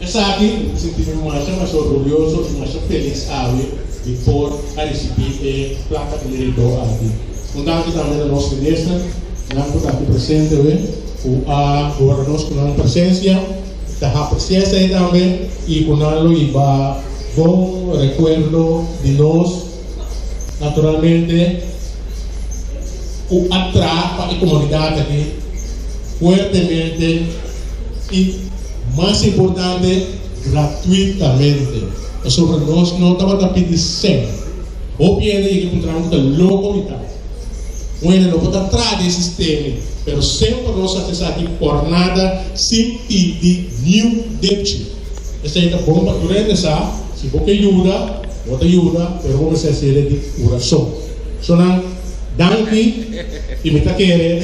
Esaki, mi ta sinti mi masha masha orgulyoso i masha felis awe di por a risibí e plaka di meridó aki. Un danki tambe na nos minister nan ku ta aki presente awe ku a honra nos ku nan presensia. Ta apresiá esei tambe i ku nan lo hiba bon rekuerdo di nos, naturalmente ku a traha pa e komunidat aki fuertemente i mas importante gratuitamente, pasobra nos no tabata pidi sèn. Hopi hende yega puntra mi ku ta loko mi ta. Un hende no por ta traha den sistema, pero semper nos haci esaki por nada sin pidi niun depchi. Esey ta bon pa tur hende sa, si bo ke yuda, bo ta yuda, pero bo mester haciele di curason. So nan, danki y mi ta kere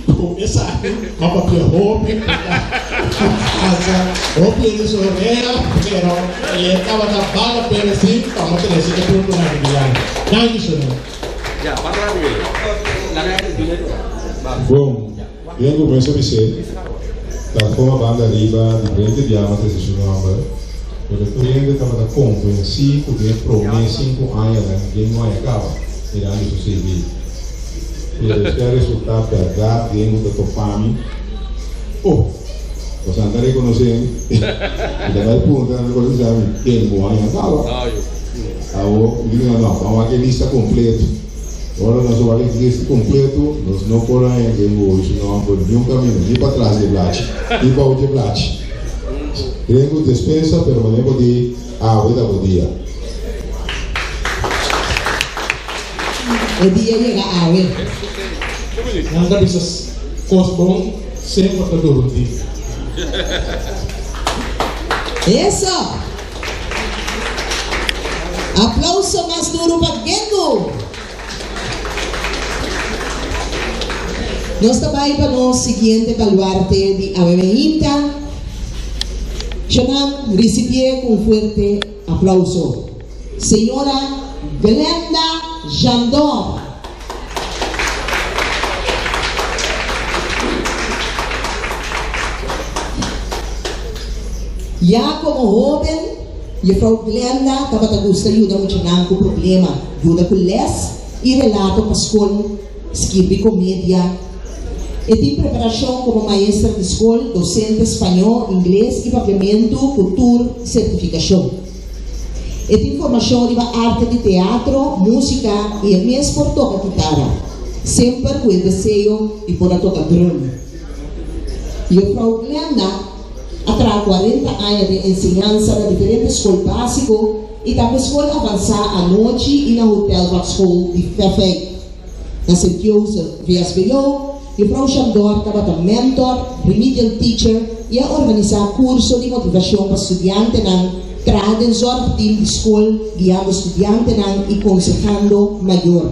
cu esaki m'a papia hopi, mi ta cansa hopi hende su orea, pero e tabata bal la pena si pa mi a trece e puntonan aki dilanti. Danki, so nan. Bon, den kumienso bis'é, ta forma banda riba diferente biaha trese su nòmber, pero tur hende tabata konvensí ku den e promé sinku añanan den no haña kaba mirando su CV. Pero esei a resultá bèrdat den ku ta topa mi, Oh, boso ta rekonosé mi? Mi ta bai puntra nan kos bisa mi, Ken bo haña kaba? Awo, mi di nan, No, ban wak e lista kompleto. Ora nos a wak e lista kompleto, nos no por haña den hopi su nòmber niun kaminda, ni patras di e blachi, ni bou di e blachi. Kren ku despensa, pero manera bo di, Awe ta bo dia. E dia yega awe. Nan ta bisa kos bon semper ta dura un dia. Eso! Aplauso mas duro pa Gengo! Nos ta bai pa nos siguiente baluarte di awe meinta. Shanan ricibié cu un fuerte aplauso. Señora Glenda Jandor. Ya komo hóben, Jefrou Glenda tabata gusta yuda muchanan ku problema, yuda ku lès i relato pa skol, skirbi komedia. E tin preparashon komo maestra di skol, dosente spañó, ingles i papiamentu ku tur sertifikashon. E tin formashon riba arte di teatro, músika i e mes por toka kitara, semper ku e deseo di por a toka drum. Jufrou Glenda a traha kuarenta aña den enseñansa na diferente skol básiko i tambe skol avansá anochi i na Hotelvakschool di Vevey. Na Sint Joseph VSBO, Jufrou Shandor tabata mentor, remedial teacher i a organisá kurso di motivashon pa studiantenan, traha den zorgteam di skol guiando studiantenan i konsehando mayor.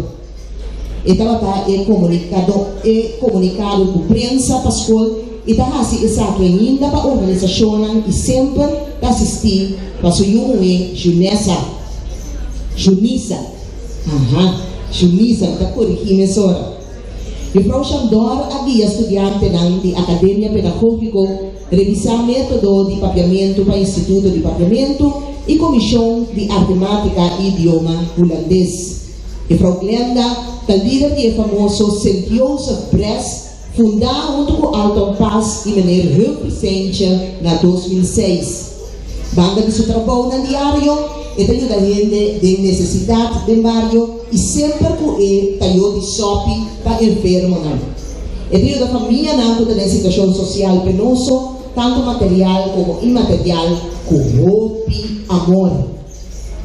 E tabata e e komunikado ku prensa pa skol i ta hasi esaki ainda pa organisashonnan i semper ta asistí pa su yu muhé Junessa. Junisa. Aha, Junisa, mi ta korigí mesora. Jufrou Shandor a guia studiantenan di Akademia Pedagógiko revisá método di papiamentu pa Instituto di Papiamentu i Komishon di Artemátika i Idioma Hulandes. Jufrou Glenda ta lider di e famoso Sint Joseph Bres Fundá huntu ku Alton Paas i meneer Humphrey Seintje na 2006. Banda di su trabounan diario, e ta yuda hende den nesesidat den bario i semper ku e tayó di sòpi pa enfermonan. E ta yuda famianan ku ta den situashon sosial penoso, tantu material komo inmaterial, ku hopi amor.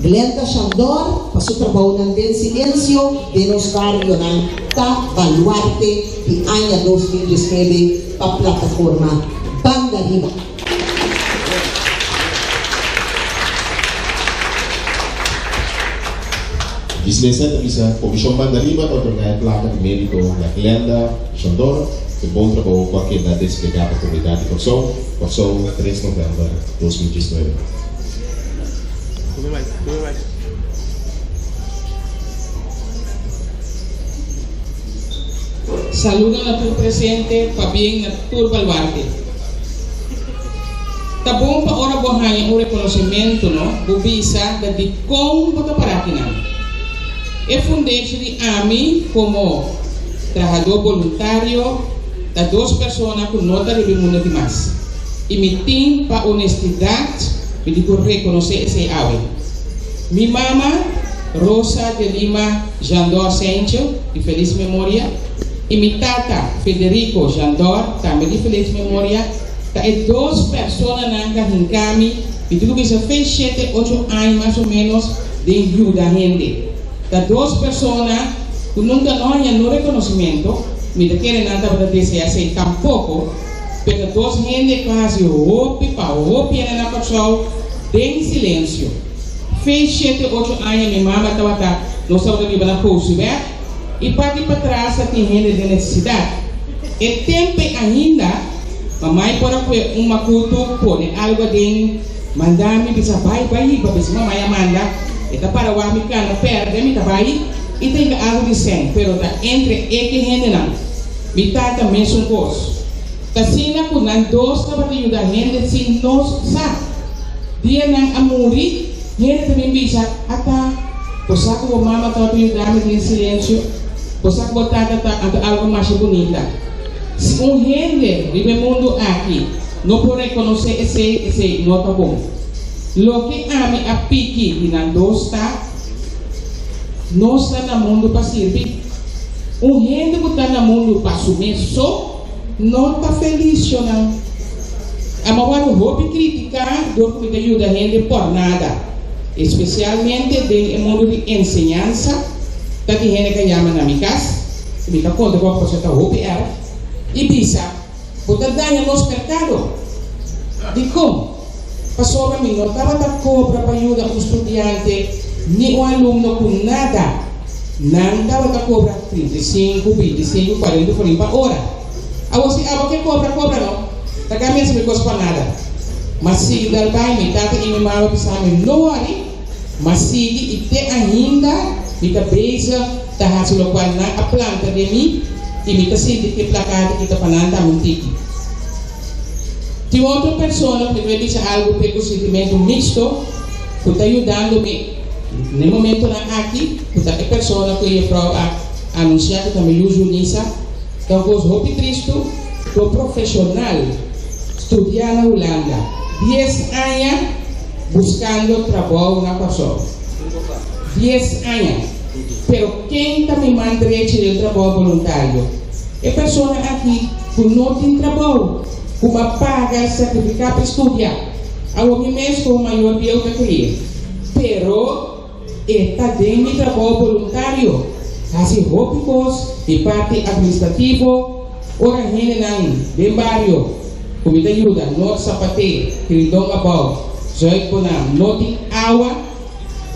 Glenda Shandor pa su trabounan den silensio den nos barionan ta baluarte di aña 2019 pa plataforma Banda Riba. Dismesa ta bisa Komishon Banda Riba ta otorgá e plaka di mérito na Glenda Shandor p'e bon trabou ku a keda desplegá pa komunidat di Kòrsou, Kòrsou, tres novèmber 2019. Saludo na tur presente, pabien na tur baluarte. Ta bon pa ora bo haña un rekonosementu no, bo bisa ta dikon bo ta para akinan. E fundeshi di ami komo trahadó boluntario ta dos persona ku no ta riba e mundu aki mas i mi tin pa honestidat mi tin ku rekonosé esei awe. Mi mama, Rosa de Lima Jandor Sentje, di felis memoria, i mi tata, Federico Jandor, tambe di felis memoria, Ta e dos personanan ka hinka mi, mi tin ku bisa fe shete ocho aña mas o ménos den yuda hende. Ta dos persona ku nunka no haña no rekonosimento, mi ta kere nan tabata desea esei tampoko, pero ta dos hende ku a hasi hopi pa hopi hende na Kòrsou den silensio. Fe shete ocho aña mi mama tabata, nos tabata biba na Kousiweg i parti patras ta tin hende den nesesidat. E tempe ainda. Mamai por a kue un makutu, pone algu aden, manda mi bisa bai bai hiba bisa mamai a manda, e ta para wak mi kana perde mi ta bai i ta hinka algu di sèn pero ta entre e ke hendenan. Mi tata mesun kos. Ta asina ku nan dos tabata yuda hende sin nos sa. Dia nan a muri, hende ta bin bisa, Ata, bo sa ku bo mama tabata yuda mi den silensio? Bo sa ku bo tata ta anto algu masha bunita. Si un hende riba e mundu aki no por rekonosé esei, esei no ta bon. Loke ami a piki di nan dos ta, Nos ta na mundu pa sirbi. Un hende ku ta na mundu pa su mes so no ta felis, shonnan. Ami a wòrdu hopi kritiká dor ku mi ta yuda hende por nada, espesialmente den e mundu di enseñansa. Ta tin hende ku a yama na mi kas. Mi ta konta ku a kosha ta hopi erg i bisa, Bo ta daña nos merkado. Dikon? Pasobra mi no tabata kobra pa yuda un studiante ni un alumno ku nada. Nan tabata kobra 35, 25, 40 florin pa ora. Awor si abo ke kobra, kobra no. Ta kambia si mi kos pa nada. Ma sigui dal bai, mi tata i mi mama bisa mi, No wòri. Ma sigui i te ainda mi ta bezig ta hasi lokual nan a planta den mi i mi ta sinti ku e plakati ki ta pa nan ta un tiki. Tin otro persona ku mi ta bisa algu p'e ku sintimentu miksto ku ta yudando mi n'e momentonan aki ku ta e persona ku e jefrou a anunsiá ku ta mi yu Junisa. Ta un kos hopi tristu ku un profeshonal studiá na Hulanda dies aña Buskando trabou na Kòrsou. Dies aña. Pero ken ta mi man drechi den trabou boluntario? E persona aki ku no tin trabou, ku m'a paga sakrifiká pa studia. Awor mi mes komo mayor bieu ta krie. Pero e ta den mi trabou boluntario. Hasi hopi kos di parti administrativo, ora hendenan den bario ku mi ta yuda Noord Sapaté, Tridon Abou, Zuid Bonam no tin awa,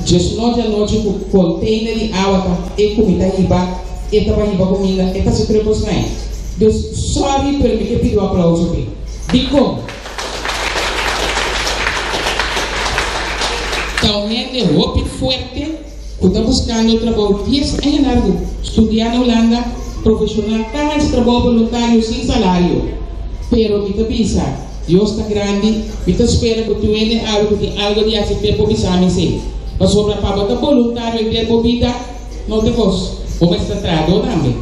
djes nochi anochi ku container di awa ta e ku mi ta hiba, e ta bai hiba kuminda, e ta hasi tur e kosnan ei. Dus sorry pero mi ke pidi un aplauso p'e. Dikon? Ta un hende hopi fuerte ku ta buskando trabou dies aña largu, studiá na Hulanda, profeshonal ta hasi trabou boluntario sin salario. Pero mi ta bisa, Dios ta grandi, mi ta spera ku tur hende awe ku tin algu di hasi p'e por bisa mi esei. Pasobra pa bo ta boluntario henter bo bida no ta kos, bo mester ta trahadó tambe.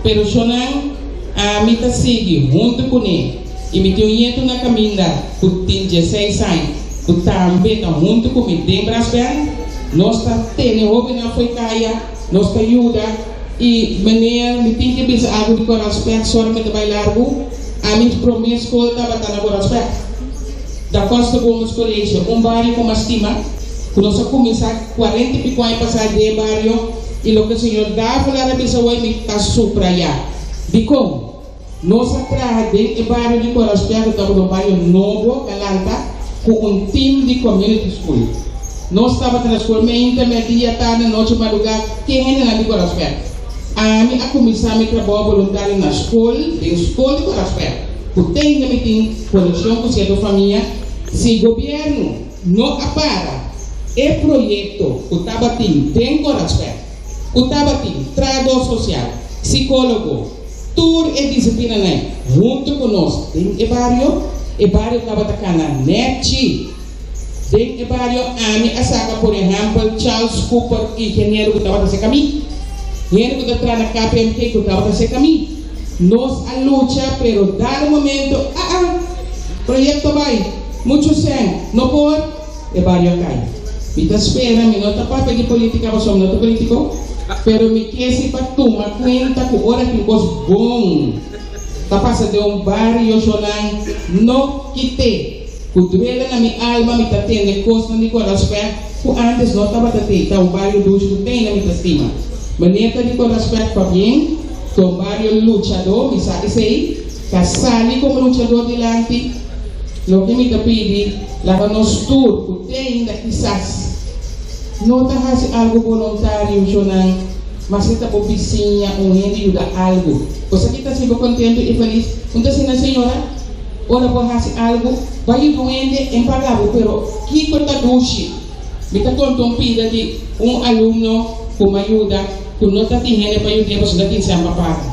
Pero shonnan, ami ta sigui huntu kuné. I mi tin un ñetu na kaminda ku tin dieseis aña ku tambe ta huntu ku mi den brasband. Nos ta tene hóbennan fo'i kaya, nos ta yuda. I meneer, mi tin ke bisa algu di Koralspèk, sòri mi ta bai largu. Ami promé skol tabata na Koralspèk, Da Costa Gomes College, un bario ku mi a stima, ku nos a kuminsá kuarenta i piko aña pasá den e bario, i loke señor Davelaar a bisa hoy mi ta suprayá. Dikon? Nos a traha den e bario di Coraspia ku tabata un bario nobo na lanta ku un team di community school. Nos tabata na skol meinta, mèrdia, tardi, anochi, madrugá ke hendenan di Coraspia. Ami a kuminsá mi trabou boluntario na skol, den skol di Coraspia, ku te ainda mi tin konekshon ku sierto famia. Si gobièrnu no a para e proyekto ku tabatin den Coraspia, ku tabatin trahadó sosial, sikólogo, Tur e disiplinanan huntu ku nos den e bario. E bario tabata kana nèchi. Den e bario ami a saka por ehèmpel Charles Cooper, ingeniero ku tabata seka mi, hende ku ta traha na KPMG ku tabata seka mi. Nos a lucha pero dado momento, ah ah, proyekto bai, muchu sèn, no por, e bario a kai. Mi ta spera, mi no ta papia di politica pasobra mi no ta politico, pero mi ke si pa tuma cuenta cu ora tin cos bon ta pasa den un bario shonan no kite. Cu duele na mi alma mi ta tende cosnan di Coraspec cu antes no tabata tey, ta un bario dushi cu teyna mi ta stima. Meneer ta di Coraspec pabien, ta un bario luchador, mi sa esey, ta sali como luchador dilanti. Loke mi ta pidi, laga nos tur cu te ainda kisas no ta haci algo boluntario, shonan, maske ta bo bisiña, un hende yuda algo. Bo sa ki ta haci bo contento y feliz? Un ta asina, señora? Ora bo haci algo, bai yuda un hende, en paga bo, pero kico ta dushi? Mi ta conta un pida di un alumno cu mi a yuda cu no ta tin hende pa yud'é pasobra ta tin semper paga.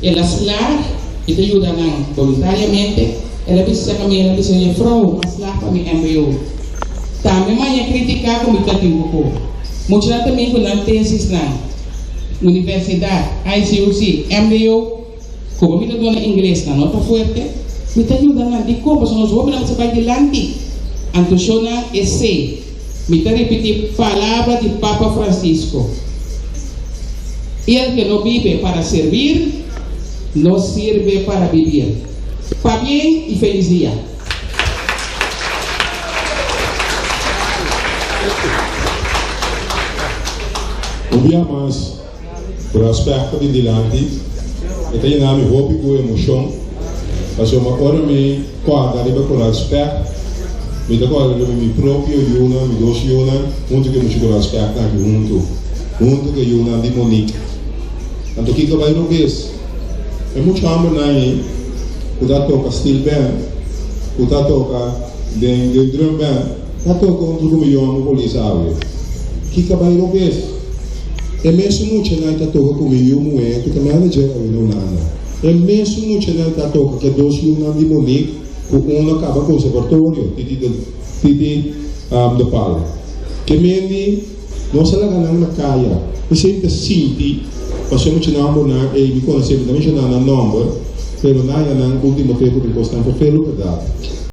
El a slaag y ta yuda nan boluntariamente. El a bisa cu mi, el a bisa, Juffrouw, m'a slaag pa mi mbo. Tambe maña critica cu mi ta tin cu cu. Muchanan ta bin cu nan tesisnan, universidad, ICUC, mbo. Komo mi ta duna ingles nan no ta fuerte, mi ta yuda nan. Dikon? Pasobra nos hobennan mester bai dilanti. Anto shownan esei. Mi ta ripití palabra di Papa Francisco, El que no vive para servir, no sirve para vivir. Pabien y feliz dia! Un bia mas. Por aspecto di dilanti e ta yena mi hopi cu emocion pasobra ora mi corda riba Coral Spec mi ta corda riba mi propio yunan, mi dos yunan hunto cu e mucha Coral Spec nan aki hunto, hunto cu e yunan di Monique. Anto kico a bay robes? E mucha hombernan ayi cu ta toca steel band, cu ta toca den drum band, ta toca hunto cu mi yu homber polis awe. Kico a bay robes? E mesun muchanan ta toka ku mi yu muhé ku ta manager awe na Hulanda. E mesun muchanan ta toka ku e dos yunan di Monique ku unu a kaba konservatorio, Titi de Titi de Pal. Ke mendi nos a laga nan na kaya. P'esei mi ta sinti pasobra e muchanan bo nan ei mi konosé, mi ta menshoná nan nòmber, pero nan ya nan último tempu den kosnan ferfelu bèrdat.